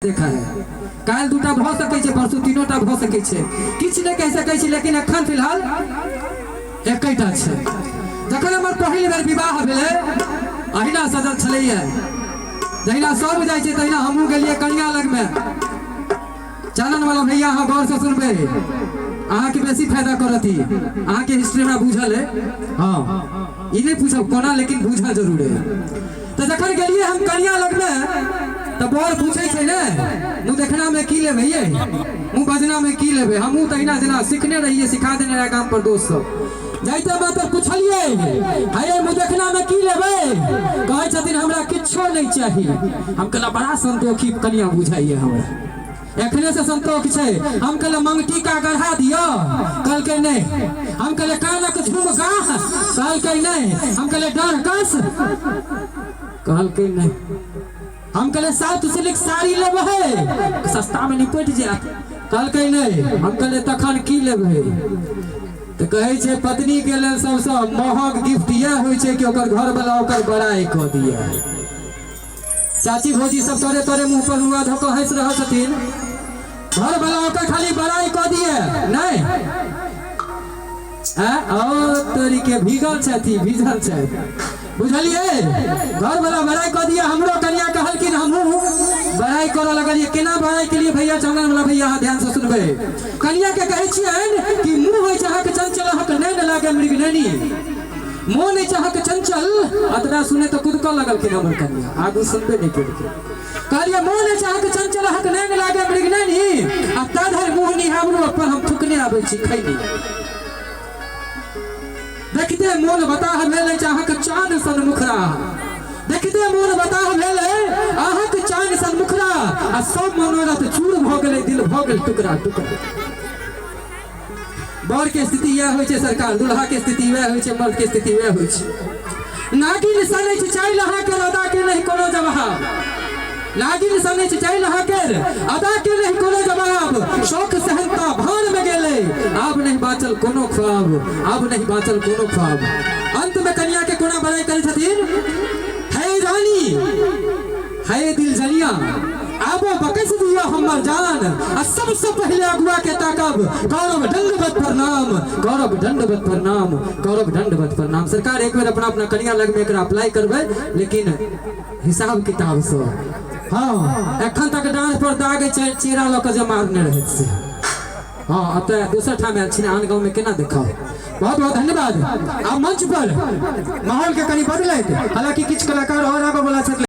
देखा है। काल्हि दूटा भऽ सकै छै, परसू तीनोटा भऽ सकै छै, किछु नहि कहि सकै छी, लेकिन एखन फिलहाल एकेटा छै। जखन हमर पहिल बेर विवाह भेलै, अहिना सजल छलैया, जहिना सब जाइ छै तहिना हमहूँ गेलियै कनिया लगमे। चानन वाला भैया, अहाँ गौर से सुनबै, अहाँके बेसी फायदा करत ई। अहाँके हिस्ट्री हमरा बुझल है। हाँ, ई नहि पूछब कोना, लेकिन बुझल जरूर है। तऽ जखन गेलियै हम कनिया लगमे, तऽ बर पूछै छै ने, मुँह देखना में की लेबै ये, मुँह बजना में की लेबै? हमहूँ तहिना जेना सिखने रहियै, सिखा देने रहै गाम पर दोस्त सब। जाइते मात्र पुछलियै, हे मुँह देखना में की लेबै? कहै छथिन, हमरा किछो नहि चाही। हम कहलहुँ, बड़ा संतोखी कनिया बुझाइए हमरा, एखने से संतोख छै। हम कहले, मंगटीका गढ़ा दियो? कहलकै, नहि। हम कहले, कानक झुमका? कहलकै, नहि। हम कहले, डर कस? कहलकै, नहि। हम कहले, साउथ सिल्क साड़ी लेबै? सस्ता में निपटि जायत। कहलकै, नहि। हम कहले, तखन की लेबै? तऽ कहै छै, पत्नी के लेल सबसँ महग गिफ्ट इएह होइ छै कि ओकर घरवाला ओकर बड़ाई कऽ दिए। चाची भौजी सब तोरे तोरे मुंह पर रुआ धऽ कऽ हँसि रहल छथिन। घर वाला ओकर खाली बड़ाई कऽ दिए नहि ओ तोरी के भीगल छथि, भीजल छथि, बुझलियै? घर वाला बड़ाई कऽ दिए। हमरो कनिया कहलखिन, हमहूँ बड़ाई करऽ लगलियै। केना बड़ाई केलियै भैया? चंदन वाला भैया, अहाँ ध्यान से सुनबै। कनिया के कहै छियनि कि मुँह होइ छै अहाँके चंचल, अहाँके नैन लागे मृगनैनी, मोन अछि अहाँके चंचल। अतबा सुने तऽ कुदकऽ लगलखिन हमर कनिया, आगू सुनबे नहि केलखिन। कहलियै, मोन अछि अहाँके चंचल, अहाँके नैन लागे मृगनैनी, आ ता धरि मुँह निहारू अपन, हम थुकने आबै छी खैनी। देखते मोन बताह भेल अछि अहाँके चाँद सन मुखरा, देखते मोन बताह भेल अहाँके चाँद सन मुखरा, आ सब मनोरथ चूर भऽ गेलै, दिल भऽ गेल टुकड़ा टुकड़ा। बर के स्थिति इएह होइ छै सरकार, दुल्हा के स्थिति वएह होइ छै, मर्द के स्थिति वएह होइ छै। नागिन सनै छै चालि अहाँके, अदा के नहि कोनो जवाब। नागिन सनै छै चालि अहाँके, अदा के नहि कोनो जवाब। शौक सहनता भान में गेलै, आब नहि बाँचल कोनो ख्वाब, आब नहि बाँचल कोनो ख्वाब। अंत में कनिया के कोना बड़ाई करै छथिन? हे रानी, हे दिल जनिया, आबो बकस दियो हमर जान, आ सबसे पहले अगुआ के ताकब, गौरव दंडवत प्रणाम, गौरव दंडवत प्रणाम, गौरव दंडवत प्रणाम। सरकार, एक बेर अपना अपना कनिया लग में एकरा अप्लाई करबै, लेकिन हिसाब किताब से। हाँ, एखन तक डाँड़ पर दाग छै, चेरा लऽ कऽ जे मारने रहै से। हाँ, एतऽ दोसर ठाम आयल छी ने, आन गाँव में केना देखाउ? बहुत बहुत धन्यवाद। आ मंच पर माहौल के कनि बदलैत, हालांकि किछु कलाकार और आबऽ वाला छथि।